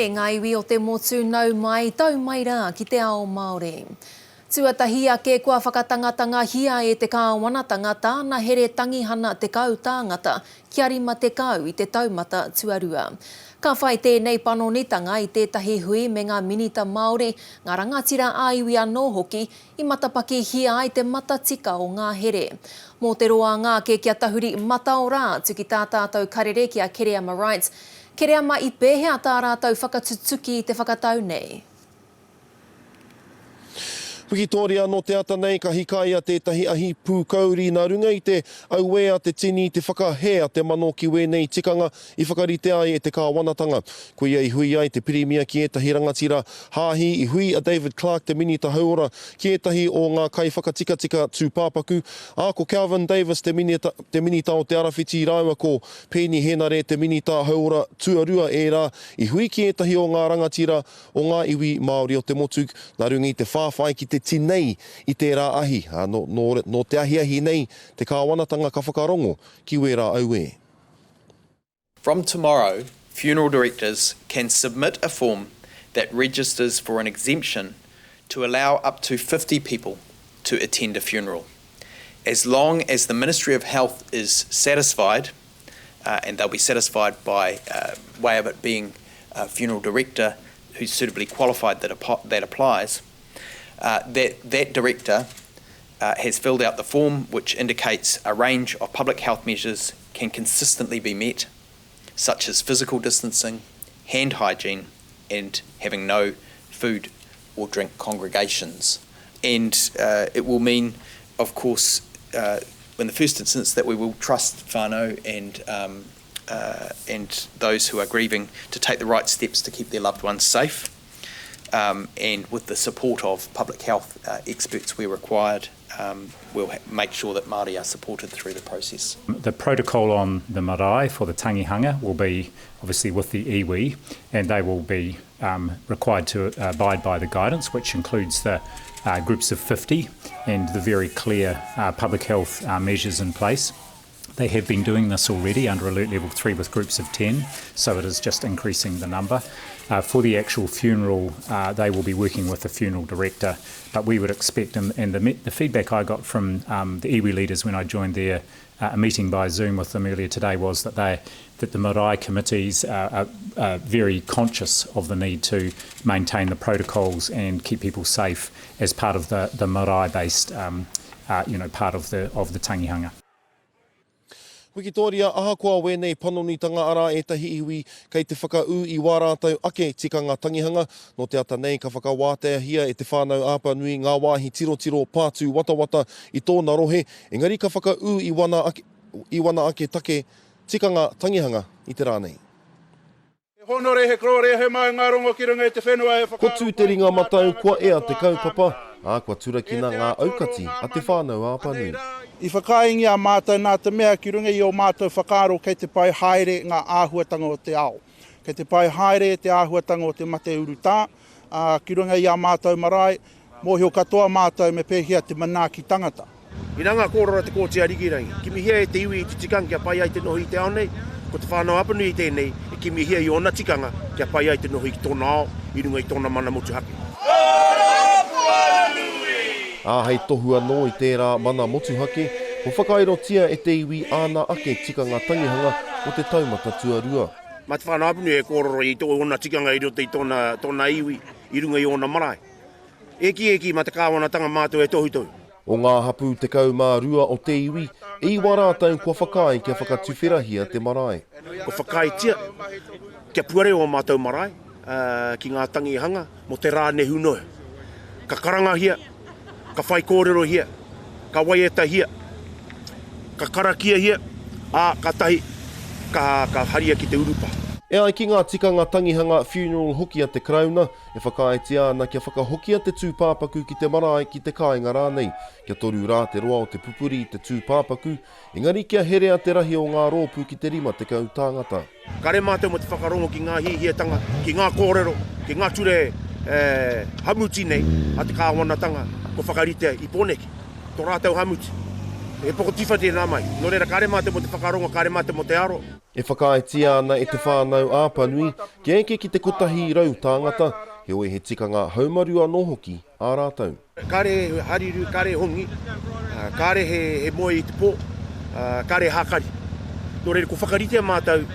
E ngā iwi o te motu nau mai, tau mai rā ki te ao Māori. Tuatahi ake kua whakatangatangahia e te kāwanatanga tāna here tangihana 10 tāngata kia 50 i te taumata tuarua. Ka whai tēnei panonitanga i tētahi hui me ngā Minita Māori, ngā rangatira ā-iwi anō hoki i matapakihia ai te matatika o ngā here. Mō te roanga ake kia tahuri mataora atu ki tā tātou karere ki a Kereama Wright, Kereama i pēhea tā rātou whakatutuki i te whakatau nei? Wikitōria Nō te ata nei ka hikaia tētahi ahi pūkauri nā runga i te auē a te tini, te whakahē a te mano ki wēnei tikanga i whakaritea ai e te kāwanatanga. Koia i hui ai te Pirimia ki ētahi rangatira hāhi, i hui a David Clark te Minita Hauora ki ētahi o ngā kaiwhakatikatika tūpāpaku, ā, ko Kelvin Davis te Minita o Te Arawhiti rāua ko Peeni Henare te Minita Hauora Tuarua ērā i hui ki ētahi o ngā rangatira o ngā iwi Māori o te motu nā runga i te whāwhai ki te tinei i tērā ahi, ā, nō, nō, nō te ahiahi nei te kāwanatanga ka whakarongo ki wērā auē. From tomorrow, funeral directors can submit a form that registers for an exemption to allow up to 50 people to attend a funeral. As long as the Ministry of Health is satisfied, uh, and they'll be satisfied by uh, way of it being a funeral director who's suitably qualified that, that applies, uh, that, that director uh, has filled out the form which indicates a range of public health measures can consistently be met, such as physical distancing, hand hygiene, and having no food or drink congregations. And uh, it will mean, of course, uh, in the first instance, that we will trust whānau and, um, uh, and those who are grieving to take the right steps to keep their loved ones safe. Um, and with the support of public health uh, experts where required, um, we'll make sure that Māori are supported through the process. The protocol on the marae for the tangihanga will be obviously with the iwi and they will be um, required to abide by the guidance, which includes the uh, groups of 50 and the very clear uh, public health uh, measures in place. They have been doing this already under alert level 3 with groups of 10, so it is just increasing the number. Uh, for the actual funeral, uh, they will be working with the funeral director, but we would expect, and, and the, the feedback I got from um, the iwi leaders when I joined their uh, a meeting by Zoom with them earlier today was that they that the marae committees are, are, are very conscious of the need to maintain the protocols and keep people safe as part of the, the marae-based um, uh, you know, part of the, of the tangihanga. Wikitoria, Ahakoa wēnei panonitanga arā ētahi iwi kei te whakaū i wā rātou ake tikanga tangihanga, nō te ata nei ka whakawāteahia e Te Whānau Apanui ngā wāhi tirotiro pātū watawata i tōna rohe, engari ka whakaū i wana ake, i wana ake take tikanga tangihanga i te rā nei. He honore, he kororia, he maunga rongo ki runga i te whenua, he Kua whakaaro tū te pai ki ringa ngā matau, tāngata kua ea te katoa, kaupapa, āna. ā, kua E turakina te ngā Atua aukati rō ngā a Te mano, Whānau-a-Apanui. anei rā i. I whakaaengia mātou nā te mea ki runga i ō mātou whakaaro kei te pai haere ngā āhuatanga o te ao. Kei te pai haere te āhuatanga o te mate urutā, ā, ki runga i ā mātou marae, Mōhio katoa mātou me pēhea te manaaki tangata. Inā ngā kōrero a Te Kooti Arikirangi, kimihia e te iwi i te tikanga kia pai ai te noho i te ao nei, ko Te Whānau-a-Apanui tēnei e kimihia i ōna tikanga kia pai ai te noho i tōna ao i runga i tōna mana motuhake. Ā, hei tohu anō i tērā mana motuhake, kua whakairotia e te iwi āna ake tikanga tangihanga o te taumata tuarua. Mā Te Whānau-a-Apanui e kōrero i ōna tikanga i roto i tōna iwi, i runga i ōna marae. E kī, e kī, mā te kāwanatanga mātou e tohutohu. O ngā hapū 12 o te iwi, e iwa rātou kua whakaae kia whakatuwherahia te marae. Kua whakaaetia kia puare ō mātou marae ki ngā tangihanga mō te rā nehu noa. Ka karangahia, ka whaikōrerohia, ka waiatahia, ka karakiahia, ā, kātahi ka haria ki te urupā. E ai ki ngā tikanga tangihanga funeral hoki a te Karauna, E whakaaetia ana kia whakahokia te tūpāpaku ki te marae, ki te kāinga rānei. Kia toru rā te roa o te pupuri i te tūpāpaku, engari kia herea te rahi o ngā rōpū ki te 50 tāngata. Kare mātou mō te whakarongo ki ngā hiahiatanga, ki ngā kōrero, ki ngā ture hamuti nei a te kāwanatanga kua whakaritea i Pōneke, tō rātou hamuti. He pokotiwha tēnā mai. Nō reira, kāre mātou mō te whakarongo, kāre mātou mō te aro. E whakaaetia ana e Te Whānau Āpanui kia eke ki te 100 tāngata, heoi he tikanga haumaru anō hoki ā rātou. Kāre he hariru, kāre he hongi, kāre he moe i te pō, kāre he hākari. Nō reira, kua whakaritea mātou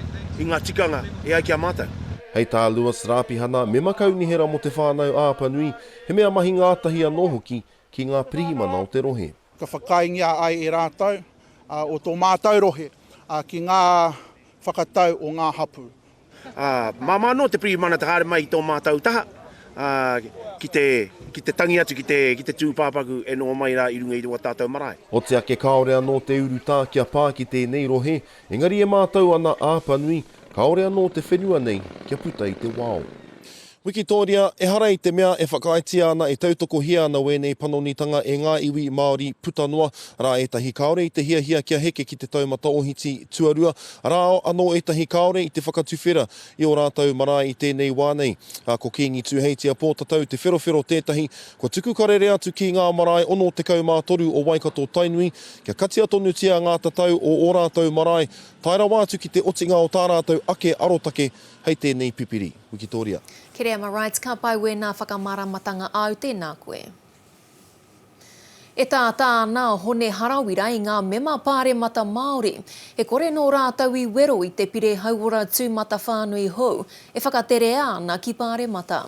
i ngā tikanga e ai ki a mātou. Hei tā Lewis Rāpihana, mema kaunihera mō Te Whānau Āpanui, he mea mahi ngātahi anō hoki ki ngā pirihimana o te rohe. Ka whakaaengia ai e rātou o tō mātou rohe ki ngā whakatau o ngā hapū. Ā, māmā anō te pirihimana te haere mai i tō mātou taha, ā, ki te, ki te tangi atu ki te, ki te tūpāpaku e noho mai rā i runga i ō tātou marae. Oti ake kāore anō te urutā kia pā ki tēnei rohe, engari e mātau ana a Apanui, kāore anō te whenua nei kia puta i te wao. Wikitōria, Ehara i te mea e whakaaetia ana, e tautokohia ana wēnei panonitanga e ngā iwi Māori puta noa. Arā ētahi kāore i te hiahia kia heke ki te taumata ohiti tuarua, arā anō ētahi kāore i te whakatuwhera i ō rātou marae i tēnei wā nei. Ā, ko Kīngi Tūheitia Pōtatau Te Wherowhero tētahi kua tuku karere atu ki ngā marae 63 o Waikato-Tainui kia katia tonutia ngā tatau o ō rātou marae tae rawa atu ki te otinga o tā rātou ake arotake hei tēnei pipiri. Wikitoria. Kereama Wright, Ka pai wēnā whakamāramatanga āu, tēnā koe. E tātā ana a Hone Harawira i ngā mema pāremata Māori, he kore nō rātou i wero i te pire hauora tūmatawhānui hou e whakaterea ana ki Pāremata.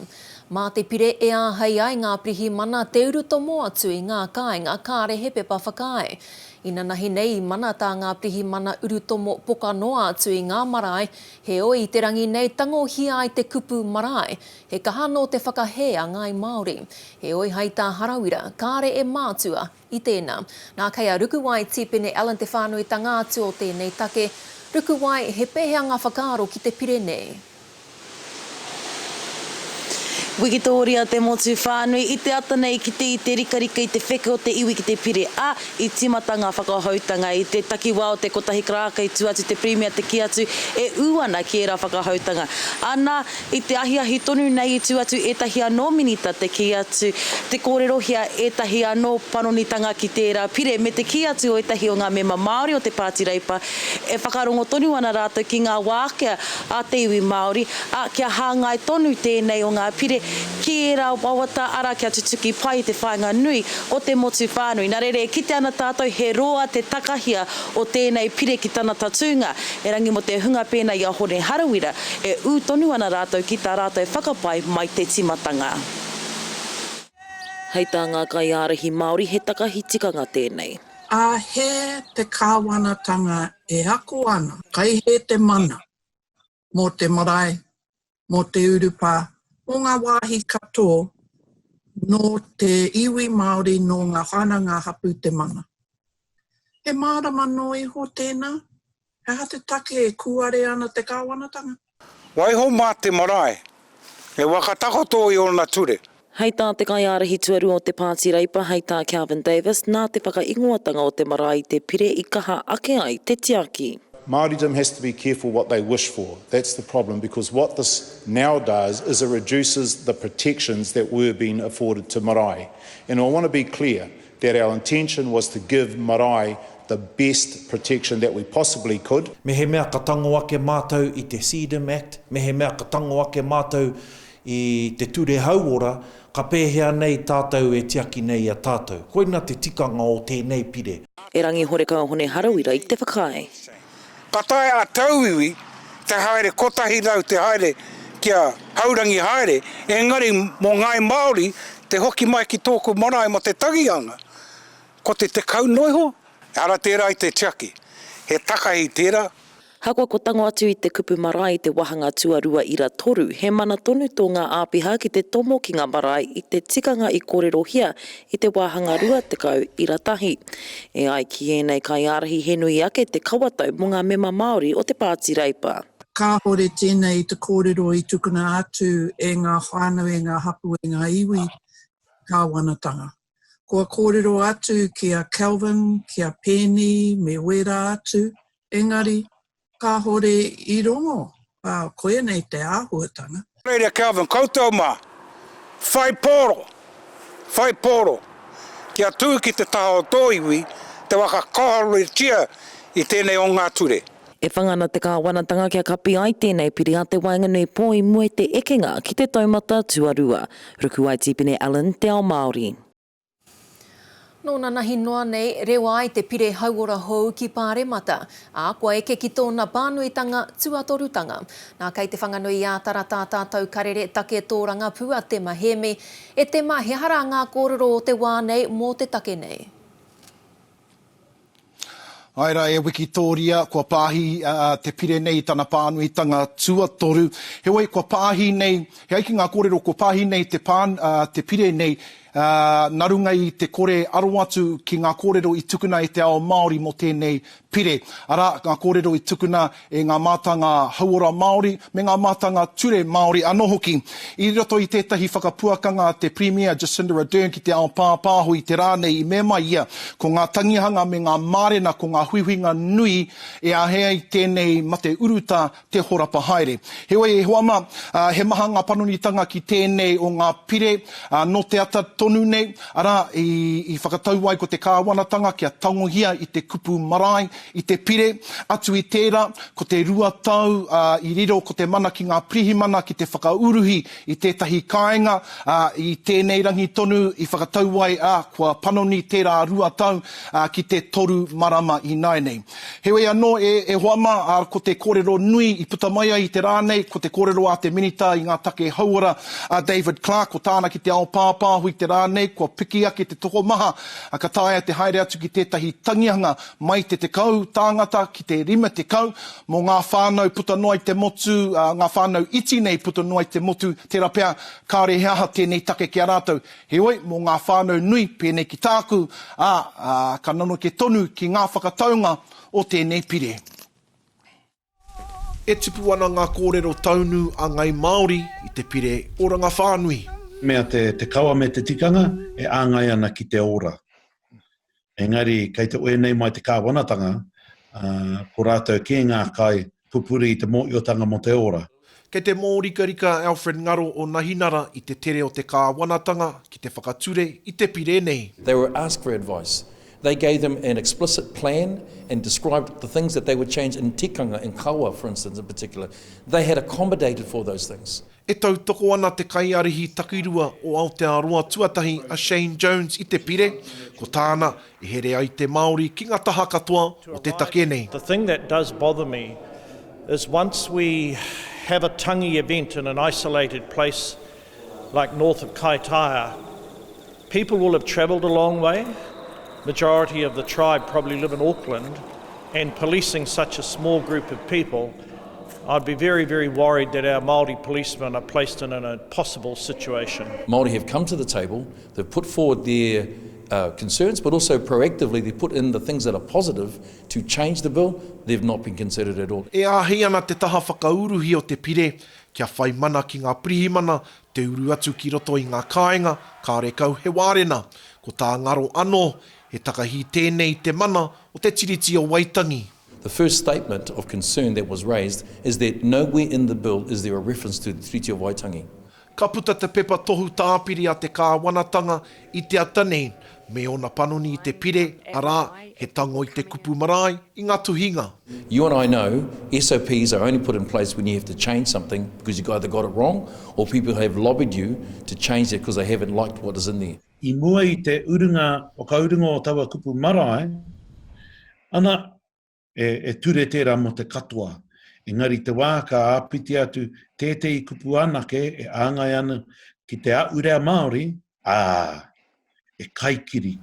Mā te pire e āhei ai ngā pirihimana te urutomo atu i ngā kāinga kāre he pepa whakaae. Inanahi nei i mana tā ngā pirihimana urutomo poka noa atu i ngā marae Heoi, i te rangi nei tangohia ai te kupu marae, he kaha nō te whakahē a Ngāi Māori. Heoi, hai tā Harawira, kāre e mātua i tēnā. Nā, kei a Rukuwai Tīpene Allen te whānuitanga atu o tēnei take. Rukuwai, he pēhea ngā whakaaro ki te pire nei? Wikitōria te motu whānui i te ata nei ki te i te rikarika i te wheke o te iwi ki te pire, ā, i tīmata ngā whakahoutanga i te takiwā o te kotahi karāka i tū atu te Pirimia te kī atu e ū ana ki ērā whakahoutanga. Ana, i te ahiahi tonu nei i tū atu ētahi anō minita te kī atu, te kōrerohia ētahi anō panonitanga ki tērā pire me te kī atu o ētahi o ngā mema Māori o te Pāti Reipa e whakarongo tonu ana rātou ki ngā wākea a te iwi Māori, ā, kia hāngai tonu tēnei o ngā pire ki ērā wawata, arā, kia tutuki pai te whāinga nui o te motu whānui. Nā reira, e kite ana tātou he roa te takahia o tēnei pire ki tana tatūnga, erangi mō te hunga pēnā i a Hone Harawira, e ū tonu ana rātou ki tā rātou whakapae mai te tīmatanga. Hei tā ngā kaiārahi Māori he takahi tikanga tēnei. Ā, hē te kāwanatanga e ako ana, kai hē te mana mō te marae, mō te urupā, mō ngā wāhi katoa nō te iwi Māori, nō ngā whānau, ngā hapū te mana. He mārama noa iho tēnā? He aha te take e kūare ana te kāwanatanga? Waiho mā te marae e whakatakoto i ōna ture. Hei tā te kaiārahi tuarua o te Pāti Reipa, hei tā Kelvin Davis, nā te whakaingoatanga o te marae i te pire i kaha ake ai te tiaki. Māoridom has to be careful what they wish for. That's the problem because what this now does is it reduces the protections that were being afforded to marae. And I want to be clear that our intention was to give marae the best protection that we possibly could. Mehemea ka tango ake mātou i te CDIM Act, mehemea ka tango ake mātou i te ture hauora, ka pēhea nei tātou e tiaki nei i a tātou? Koina te tikanga o tēnei pire. Erangi horekau Hone Harawira i te whakaae. Ka taea a tauiwi te haere 100 te haere kia haurangi haere, engari mō Ngāi Māori te hoki mai ki tōku marae mō te tangihanga, ko te 10 noa iho, ehara tērā i te tiaki, he takahi tērā. Hakoa ko tango atu i te kupu marae i te wahanga tuarua ira toru, he mana tonu tō ngā āpiha ki te tomo ki ngā marae i te tikanga i kōrerohia i te wāhanga 20 ira tahi. E ai ki ēnei kaiārahi he nui ake te kawatau mō ngā mema Māori o te Pāti Reipa. Kāhore tēnei i te kōrero i tukuna atu e ngā whānau, e ngā hapū, e ngā iwi kāwanatanga. Kua kōrero atu ki a Kelvin, ki a Peeni me wērā atu, engari kāhore i rongo, ā, koianei te āhuatanga. Reira Kelvin, koutou mā, whai pōro, whai pōro, kia tū ki te taha o tō iwi, te whakakāhoretia i tēnei o ngā ture. E whanga ana te kāwanatanga kia kapi ai tēnei piri a te waenganui pō i mua i te ekenga ki te taumata tuarua. Rukuwai Tipene Allen, Te Ao Māori. Nō nanahi noa nei, rewa ai te pire hauora hou ki Pāremata, ā, kua eke ki tōna pānuitanga tuatorutanga. Nā, kei Te Whanganui-ā-Tara tā tātou karere take tōrangapū a Tema Hēmi. E Tema, he aha rā ngā kōrero o te wā nei mō te take nei? Āe rā, e Wikitōria, kua pāhi te pire nei i tana pānuitanga tuatoru. Heoi, kua pāhi nei, he ai ki ngā kōrero, kua pāhi nei te pā, te pire nei, nā runga i te kore aro atu ki ngā kōrero i tukuna e te ao Māori mō tēnei pire. Arā, ngā kōrero i tukuna e ngā mātanga hauora Māori me ngā mātanga ture Māori anō hoki. I roto i tētahi whakapuakanga a te Pirimia Jacinda Ardern ki te ao pāpāho i te rā nei i mea mai ia ko ngā tangihanga me ngā mārena ko ngā huihuinga nui e āhei ai tēnei mate urutā te horapa haere. Heoi, e hoa mā, he maha ngā panonitanga ki tēnei o ngā pire nō te ata tonu nei, arā, i whakatau ai ko te kāwanatanga kia tangohia i te kupu marae I te pire, atu i tērā, ko te 2 tau i riro ko te mana ki ngā pirihimana ki te whakauruhi i tētahi kāinga, ā, i tēnei rangi tonu i whakatau ai, ā, kua panoni tērā 2 tau ki te toru marama ināianei. Heoi anō, e, e hoa mā, ā, ko te kōrero nui i puta mai ai i te rā nei, ko te kōrero a te Minita i ngā take hauora, a David Clark, ko tāna ki te ao pāpāho i te rā nei, kua piki ake te tokomaha, ā, ka taea te haere atu ki tētahi tangihanga mai te 10 tāngata ki te 50, mō ngā whānau puta noa i te motu, ngā whānau iti nei puta noa i te motu, tērā pea kāore he aha tēnei take ki a rātou. Heoi, mō ngā whānau nui pēnei ki tāku, ā, ka nanoke tonu ki ngā whakataunga o tēnei pire. E tupu ana ngā kōrero taunu a Ngai Māori i te pire Oranga Whānui. Mea te kawa me te tikanga e āngai ana ki te ora. Engari kei te oe nei mai te kāwanatanga, ko rātou kē ngā kai pupuri i te mōhiotanga mō te ora. Kei te mōrikarika a Alfred Ngaro o Nahinara i te tere o te kāwanatanga ki te whakature i te pire nei. They were asked for advice. They gave them an explicit plan and described the things that they would change in tikanga, in kawa, for instance, in particular. They had accommodated for those things. E tautoko ana te kaiārahi takirua o Aotearoa Tuatahi a Shane Jones i te pire, ko tāna, e here ai te Māori ki ngā taha katoa o te take nei. The thing that does bother me is once we have a tangi event in an isolated place like north of Kaitaia, people will have travelled a long way, majority of the tribe probably live in Auckland, and policing such a small group of people, I'd be very, very worried that our Māori policemen are placed in an impossible situation. Māori have come to the table, they've put forward their uh, concerns, but also proactively they put in the things that are positive to change the bill, they've not been considered at all. E āhei ana te taha whakauruhi o te pire kia whai mana ki ngā pirihimana te uru atu ki roto i ngā kāinga kāore kau he wārena. Ko tā Ngaro anō, he takahī tēnei i te mana o te Tiriti o Waitangi. The first statement of concern that was raised is that nowhere in the bill is there a reference to the Tiriti o Waitangi. Ka puta te pepa tohu tāpiri a te kāwanatanga i te ata nei, me ōna panoni i te pire, arā, he tango i te kupu marae i ngā tuhinga. You and I know SOPs are only put in place when you have to change something because you either got it wrong or people have lobbied you to change it because they haven't liked what is in there. I mua i te urunga, whakaurunga o taua kupu marae, ana, E, e ture tērā mō te katoa. Engari te wā ka āpiti atu tētehi kupu anake e āngai ana ki te ahurea Māori, ā, e kaikiri.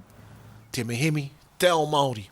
Te Mihemi, Te Ao Māori.